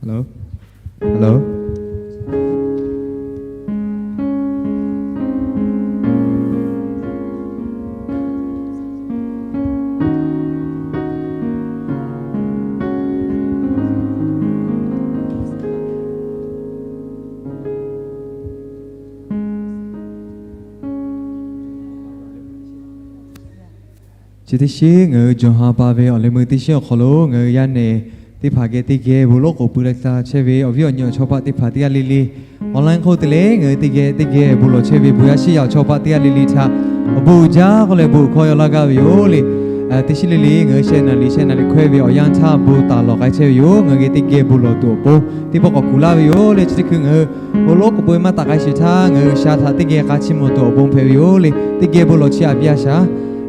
Hello. Hello. Chi teˇ shinˉ ngaˬ hui jawˬ ha pa ve awˬ leh meuˇ teˇ shinˉ awˬ hk'aw lo ngaˬ hui yaˇ nehˬ teˇ hpaˍ geh teˇ geh bon lawˉ k'oˍ pui la chehˇ ve awˬ viˉ awˬ nyi awˬ chawˇ paˆ teˇ hpaˍ teˇ g'aˇ le le, online hk'oˆ te leh ngaˬ hui teˇ geh teˇ geh bon lawˬ chehˇ ve bon yaˇ shiˉ yaˇ awˬ chawˇ paˆ teˇ g'aˇ le le htaꞈ awˬ bon uiˍ jaˇ k'oˆ leh bon hkawˇ yaw laˇ gaˇ ve yoˬ le. Teˇ shinˉ le le ngaˬ hui sheh naˍ riˍ sheh naˍ riˍ hkawehˇ ve awˬ yanˇ htaˇ bon taˍ lawˬ k'ai chehˇ ve yoˬ. Ngaˬ hui geh teˇ geh bon lawˬ tuˬ awˬ pon teˇ pawˆ k'awꞈ kuˬ laˇ ve yoˬ le. Chi teˇ hkui ngaˬ hui bon lawˉ k'oˍ pui maˇ taˍ k'ai sheˍ htaˇ ngaˬ hui sha htaꞈ teˇ geh k'a chiˇ mvuh tuˬ awˬ pon hpehꞈ ve yoˬ le. Teˇ geh bon lawˬ chi aꞈ piˇ a shaˍ.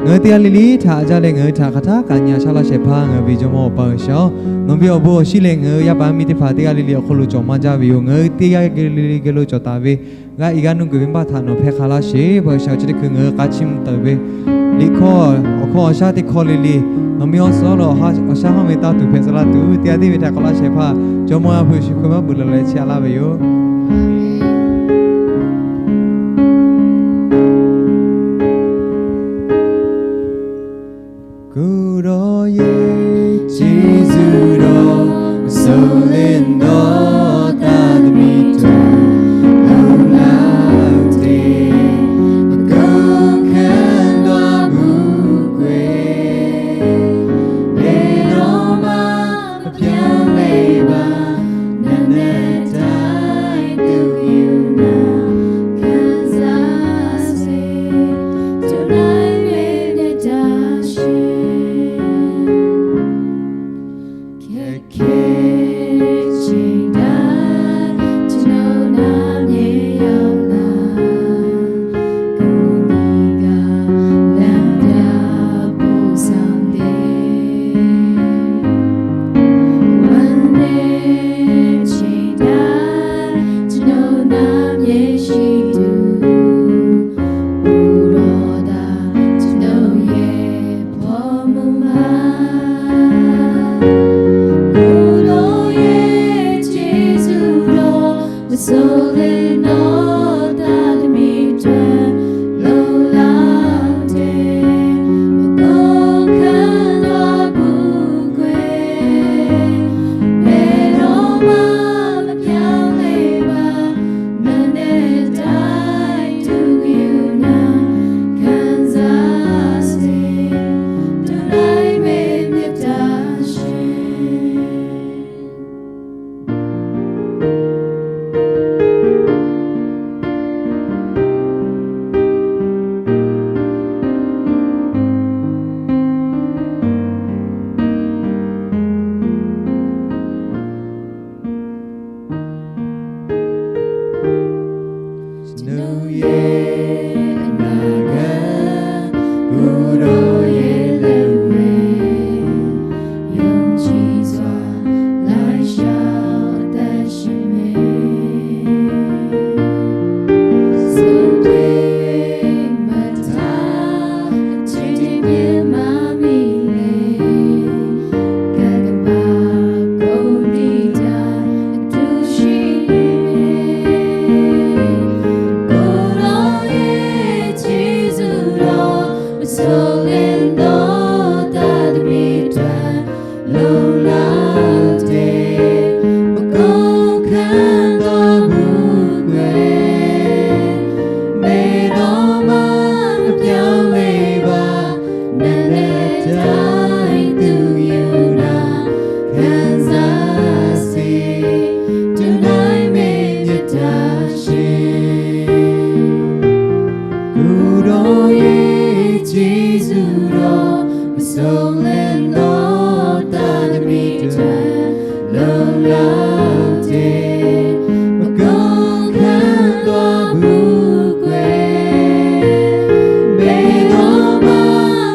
Ngaˬ hui teˇ g'aˇ le le htaꞈ jaˇ leh ngaˬ hui htaꞈ hk'aˬ htaˇ kaꞈ nyi a shaˉ laˇ shehˍ hpaˇ ngaˬ hui ve Jawˇmawˇ Awˬ pa G'uiˬsha-oˬ, nawˬ ve awˬ bon awˬ shiˉ leh ngaˬ hui yaˇ paˍ miˇ teˇ hpaˍ teˇ g'aˇ le le awˬ hk'aw lo cawˬ maˇ jaˇ ve yoˬ. Ngaˬ hui teˇ g'aˇ le le geh lo cawˬ taˍ ve g'aˇ i g'aˇ nuˇ geuꞈ venˇbaˆ htaꞈ nawˬ hpehˇ hk'a laˇ sheˍ. Awˬ pa G'uiˬsha, chi teˇ hkui ngaˬ hui k'a chiˇ mvuh taˍ ve liꞈ hkawˇ awˬ hkawˇ awˬ shaˉ teˇ hkawˇ le le nawˬ miˇ awˬ suhˍ lo awˬ shaˉ hawˉ ve tanˇ tuˬ hpehꞈ tcuh laˇ tuˬ, teˇ g'aˇ teˇ ve htaꞈ k'awꞈ laˇ shehˍ hpaˇ Jawˇmawˇ a hpu Yeˍsuˆ Hkriꞈ maˇ beuꞈ lawˬ leh chehˇ a laˇ ve yoˬ. Kuˬ dawˬ yeˬ Yeˍsuˆ dawˬ, suh leh nawˬ taˇ miˬ tuˬ lo laˇ teˇ, a kuˬ hkanˇ dawˇ a buˬ k'oˆ-e, leh nawˬ maˇ ပြောင်းလဲပါ, နံပါတ်တိုင်း သူ့ယူနာ ခံစားစေ တနိုင်မင်းမြတ်တာရှင် ခက်ခဲချိန်တိုင်း ကျွန်တော်နားမြေရောက်လာ ကိုယ်ညီကလမ်းပြပို့ဆောင်တယ် ဝမ်းနည်းချိန်တိုင်း ကျွန်တော်နားမြေရှိသူ ကိုယ်တော်သာ ကျွန်တော်ရဲ့ ဘဝမူမ ကိုယ်တော်ရဲ့ကျေးဇူးတော် မစိုးလင်တော့ သားသမီးအတွက် လုံလောက်တယ် မကုန်ခံတော့ဘူးကွယ် ဘယ်တော့မှ မပြောင်းလဲပါ နံပါတ်တိုင်း သူ့ယူနာ ခံစားစေ တနိုင်မင်းမြတ်တာရှင် ကျွန်တော်ရဲ့အနာဂတ် ကိုယ်တော်ရဲ့လက်ဝဲ ယုံကြည်စွာ လိုက်လျှောက်အသက်ရှင်မယ်။ ဆုံးဖြတ်မှတ်ထား အချိန်တွေပြင်းမှမီးလေ ကပ်ကပ်ပါ ကုန်သည့်တိုင် အတူရှိနေမယ်။ ကိုယ်တော်ရဲ့ကျေးဇူးတော် မစိုးလင်တော့ သားသမီးအတွက် လုံလောက်တယ် မကုန်ခံတော့ဘူးကွယ် ဘယ်တော့မှ မပြောင်းလဲပါ နံပါတ်တိုင်း သူ့ယူနာ ခံစားစေ တနိုင်မင်းမြတ်တာရှင် ကိုယ်တော်ရဲ့ကျေးဇူးတော် မစိုးလင်တော့ သားသမီးအတွက် လုံလောက်တယ် မကုန်ခံတော့ဘူးကွယ် ဘယ်တော့မှ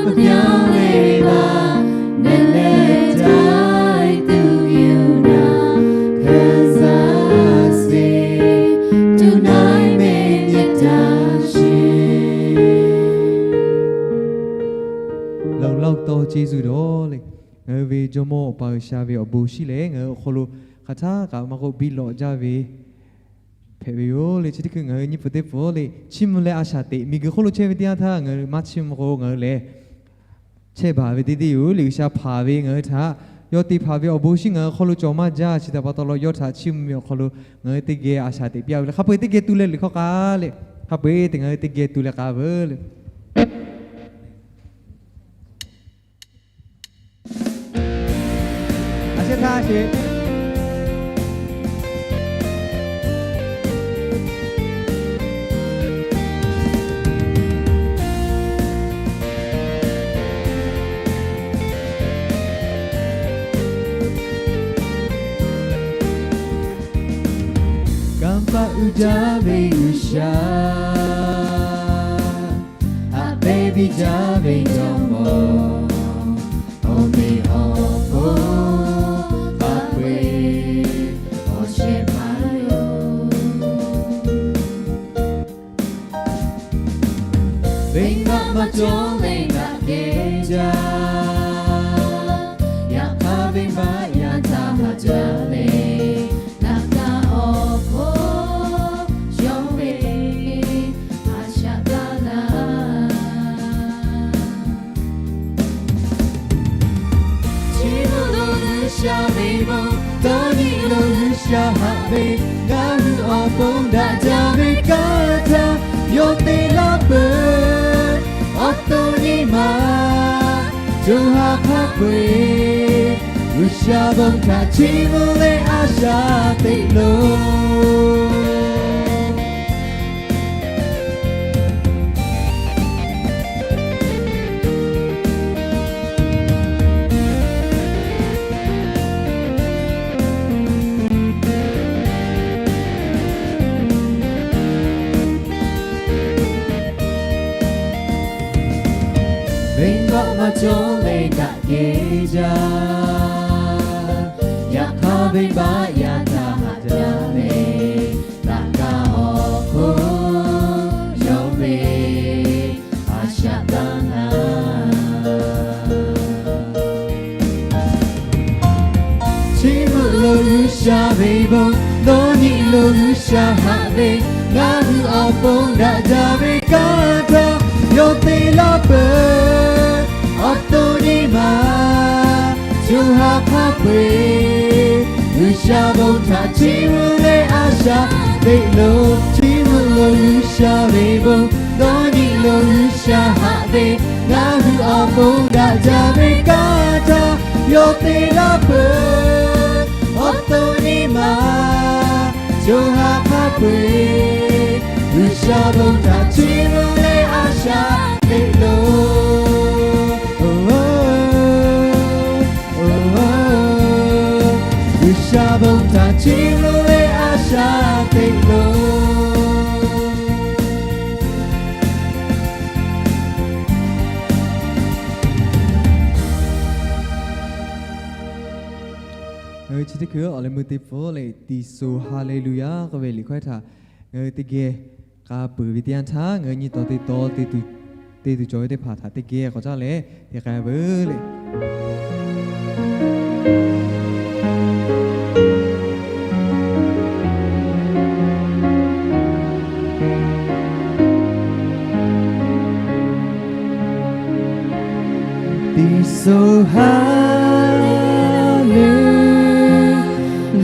မပြောင်းလဲပါ နံပါတ်တိုင်း သူ့ယူနာ ခံစားစေ တနိုင်မင်းမြတ်တာရှင် လုံလောက်သောကျေးဇူးတော် le. Ngaˬ hui ve Jawˇmawˇ Awˬ pa G'uiˬsha ve awˬ bon shiˉ leh ngaˬ hui awˬ hk'aw lo hk'aˬ htaˇ kaꞈ maˇ k'oˆ biˇ lawꞈ jaˇ ve hpehꞈ ve yoˬ le. Chi teˇ hkui ngaˬ hui nyiˇ pfuhˍ teˇ pfuhˍ le chiˇ mvuh leh a shaꞈ teꞈ miˬguiˬ hk'oˆ lo chehˇ ve teˇ yanˇ htaˇ ngaˬ hui maˇ chiˇ mvuh k'o ngaˬ hui lehˬ chehˇ baˬ ve teˇ deˇ yoˬ le. G'uiˬsha hpanˍ ve ngaˬ hui htaꞈ yawˇ te hpanˍ ve awˬ bon shinˉ ngaˬ hui hk'aw lo cawˬ maˇ jaˇ. Chi htaꞈ pa taw lo yawˇ htaꞈ chiˇ mvuh ve awˬ hk'aw lo ngaˬ hui teˇ geh a shaꞈ teꞈ piˇ-a ve le. Hk'a peu-eˬ teˇ geh tu leh liꞈ hkawˇ k'a le. Hk'a peu-eˬ te ngaˬ hui teˇ geh tu leh k'a veuˬ le. A shehˍ htaˇ sheˍ. Kanˇ paˆ uiˍ jaˇ ve G'uiˬsha, haꞈ pehnˇ biˇ jaˇ ve Jawˇmawˇ, awˬ meꞈ awˬ hponˇ hk'a peu-eˬ awˬ shehˍ hpaˇ yoˬ. Venˇbaˆ maˇ cawˬ leh daꞈ kehˬ jaˇ, yaꞈ hk'aˇ venˇbaˆ yaˇ htaꞈ haꞈ jaˇ leh, naꞈ kaˇ awˬ hk'oˆ yawˇ ve a shaꞈ taˇ laˇ. Chi mvuhˇ lo G'uiˬsha ve bon, dawˇ nyi lo G'uiˬsha haꞈ ve, ngaˬ hui awˬ pon daꞈ jaˇ ve kanˇ htaˇ, yawˇ te laˇ peuˬ. Awˬ to nyi ma, co ha hk'a peu-eˬ G'uiˬsha bon htaꞈ chiˇ mvuh leh a shaꞈ teꞈ loˬ. Venˇbaˆ maˇ cawˬ leh daꞈ kehˬ jaˇ, yaꞈ hk'aˇ venˇbaˆ yaˇ htaꞈ haꞈ jaˇ leh, naꞈ kaˇ awˬ hk'oˆ yawˇ ve a shaꞈ taˇ laˇ. Chi mvuhˇ lo G'uiˬsha ve bon, dawˇ nyi lo G'uiˬsha haꞈ ve, ngaˬ hui awˬ pon daꞈ jaˇ ve kanˇ htaˇ, yawˇ te laˇ peuˬ. Awˬ to nyi ma, co ha hk'a peu-eˬ G'uiˬsha bon htaꞈ chiˇ mvuh leh a shaꞈ teꞈ loˬ. Chi mvuhˇ lo G'uiˬsha ve bon, dawˇ nyi lo G'uiˬsha haꞈ ve, ngaˬ hui awˬ pon daꞈ jaˇ ve kanˇ htaˇ, yawˇ te laˇ peuˬ. Awˬ to nyi ma, co ha hk'a peu-eˬ G'uiˬsha bon htaꞈ chiˇ mvuh leh a shaꞈ teꞈ loˬ. G'uiˬsha bon htaꞈ chiˇ mvuh leh a shaꞈ teꞈ loˬ. Ngaˬ hui chi teˇ hkui awˬ leh meuˇ teˇ pfuhˍ leh Tiˍ suˍ Haˍleˍluˍyaˍ k'oˆ ve liꞈ hkawˇ htaꞈ ngaˬ hui teˇ geh k'a peuˬ ve teˇ yanˇ htaˇ, ngaˬ hui nyi tawˍ te taw te tuˬ cawˬ ve teˇ hpaˍ htaꞈ teˇ geh k'awꞈ caˇ leh te k'ai veuˬ le. Tiˍ suˍ Haˍleˍluˍyaˍ,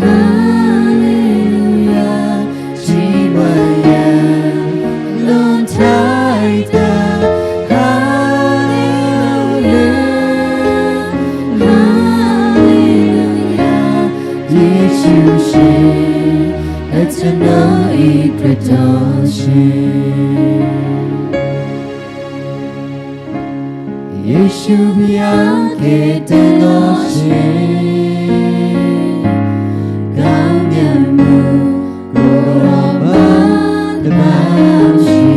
Haˍleˍluˍyaˍ, chi ma yaˇ lonˉ htaiˍ htaˇ, Haˍleˍluˍyaˍ, Haˍleˍluˍyaˍ, Yeˍsuˆ sheˍ, eternal in Christ sheˍ. Yeˍsuˆ Hkriꞈ yaˇ hk'e te lawˬ sheˍ, kanˉ mvuhˇ miˬ k'oˆ lawˬ maˇ te maˇ sheˍ.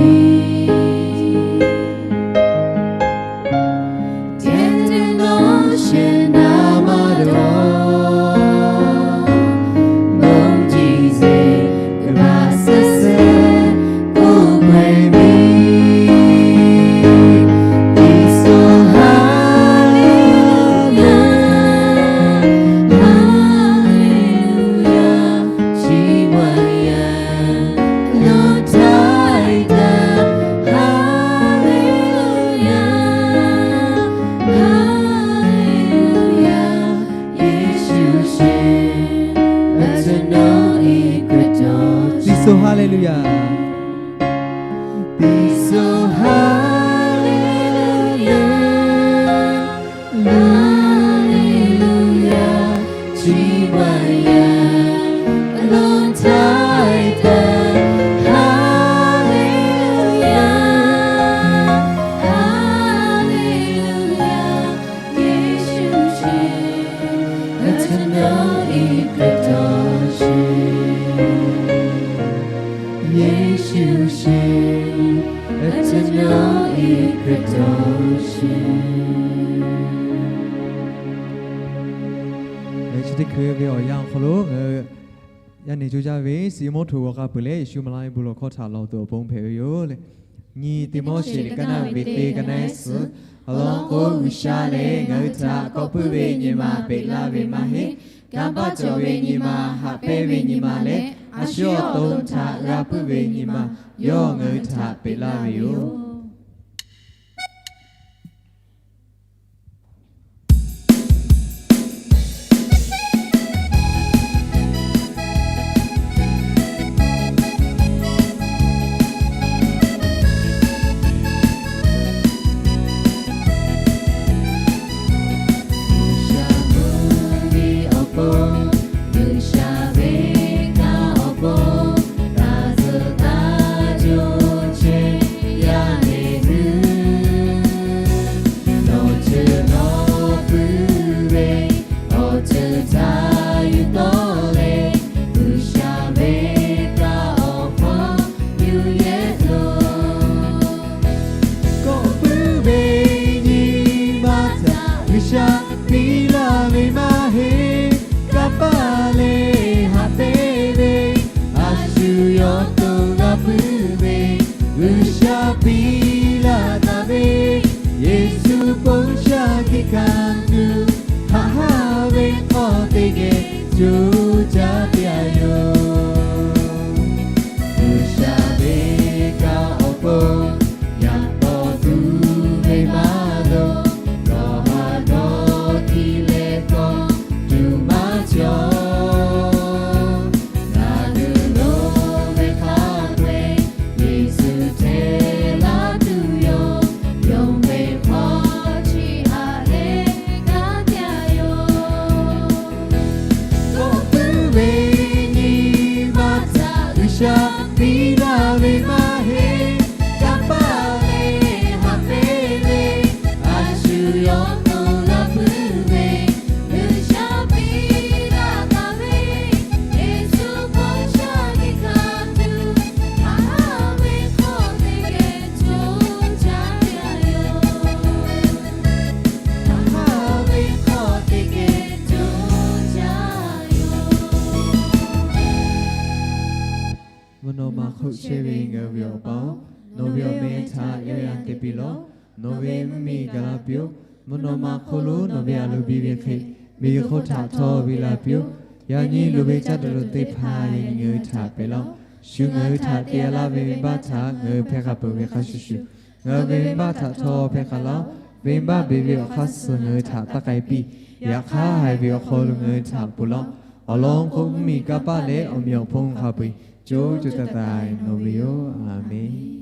Te te lawˬ sheˍ naˍ maˇ dawˬ, bon jiˬ zeˬ kaꞈ baˬ suhˍ suhˍ k'oˆ peuˬ ve, Tiˍ suˍ Haˍleˍluˍyaˍ. Hallelujah. Be so hallelujah, hallelujah, ကြီးပွားရာ အလွန်ထိုက်တန် Hallelujah, hallelujah, ယေရှုရှင် အကျွန်ုပ်၏ခရစ်တော်ရှင်။ ယေရှုရှင် အကျွန်ုပ်၏ခရစ်တော်ရှင်။ ငါချစ်တဲ့ခရစ်ယာန်အခွန်လို့ ငါ ယနေ့ကြိုးစား ve စီမုန်းထုဂေါ်ကပူၤလၢ ယ့ၣ်ၡူးမလါယဘုလီၢ်ခီၣ်ထးလီၤ သူအပူၤဖဲး ဝဲယိာ်လၢ ညီ တိမောသေ ကနၣ် ဝေသေ ကနၣ် စၢ အလီၢ်ကိး ဂုၢ်စၢ်လၢ ငါအုၣ်ထး ကိးပုၢ်ဝဲၢ်ညီမး ပ့းလၢ ဝဲမးဟ့ ကၢ်ဘၣ်စီၤ ဝဲညီမး ဟးပဲ ဝဲညီမးလၢ အဆှၢအီၤ တိထး ရပုၢ်ဝဲၢ်ညီမး ယီၢ် ငါအုၣ်ထး ပ့းလၢ ဝဲယိာ်။ ကိးပုၢ်ဝဲၢ်ညီမးထး ဂုၢ်စၢ်ပံလၢ ဝဲမးဟ့ ကၢ်ဘၣ်လၢ ဟးပဲ ဝဲ အဆှၢအီၤ တိလၢပုၢ်ဝဲၢ် ဂုၢ်စၢ်ပံလၢ တၢ်ဝဲ ယ့ၣ်ၡူး ပိစၢ် ခံခါ တုၤ ဟးဟး ဝဲခီၣ်သ့ၣ်ကဲ ကၠိကၢပျးယိာ် ဂုၢ်စၢ် ဝဲကၢ်အီၤပိ ယၢ်ပီၣ်သူ ဝဲမးလိာ် ဒီးဟးဒီးထံ လဲၤကီၢ် တုၤမၤစီၤ နၤဒုးလိာ် ဝဲခါပှဲၤ ယ့ၣ်ၡူး ထဲလၢတုၤယိာ် ယီၢ်မဲၢ်ခီၣ်ထံး အလ့ ကၢပျးယိာ် ကိးပုၢ်ဝဲၢ်ညီမးထး ဂုၢ်စၢ်ပံလၢ ဝဲမးဟ့ ကၢ်ဘၣ်လၢ ဟးပဲ ဝဲ အဆှၢအီၤ တိလၢပုၢ်ဝဲၢ် ဂုၢ်စၢ်ပံလၢ တၢ်ဝဲ ယ့ၣ်ၡူး ပိစၢ် ခံခါ တုၤ ဟးဟး ဝဲခီၣ်သ့ၣ်ကဲ ကၠိကၢပျးယိာ် ဟးဟး ဝဲခီၣ်သ့ၣ်ကဲ ကၠိကၢပျးယိာ် မုၢ်နီၢ်မၤခုၣ်ဆဲဝဲ ငဲဝဲအီၤပၢ်, နီၢ်ဝဲအီၤမဲထး အဲၣ်ယၤတဲပ့ၤလီၤ. နီၢ်ဝဲမ့ၢ်မံၤကလၤပျိ, မုၢ်နီၢ်မၤခိၣ်လိ နီၢ်ဝဲအလိၤဘံဝဲခ့, မ့ၢ်ယခိၣ်ထးထီဝံၤလၤပျိ, ယၤနံၣ်လိၤဝဲကၢ်တလိၤသ့ၣ်တဖၣ် ယဲယံၤ ငဲထးပဲလီၤ. ဆူငဲထးတဲအလါ ဝဲမ့ၢ်ဘၣ်ထး ငဲဖဲဃာ်ပၢၤဝဲခါဆူၣ်ဆူၣ်, ငဲဝဲမ့ၢ်ဘၣ်ထးထီဖဲဃာ်လီၤ. ဝဲမ့ၢ်ဘၣ်ဘၣ်ဝဲအီၤခါဆၢ ငဲထးတၢ်ကဲပံ, ယခါဟဲဝဲအီၤခီလိ ငဲထးပူၤလီၤ. အလီၢ်ခိၣ်မုၢ်မံၤကၢ်ပၢ်လၢ အီၣ်မ့ၢ်အီၣ်ဖိမုၣ်ခါပှ့ၤ ကၠိကၠိတၢ်သး နီၢ်ဝဲယိာ် အၤမ့ၣ်.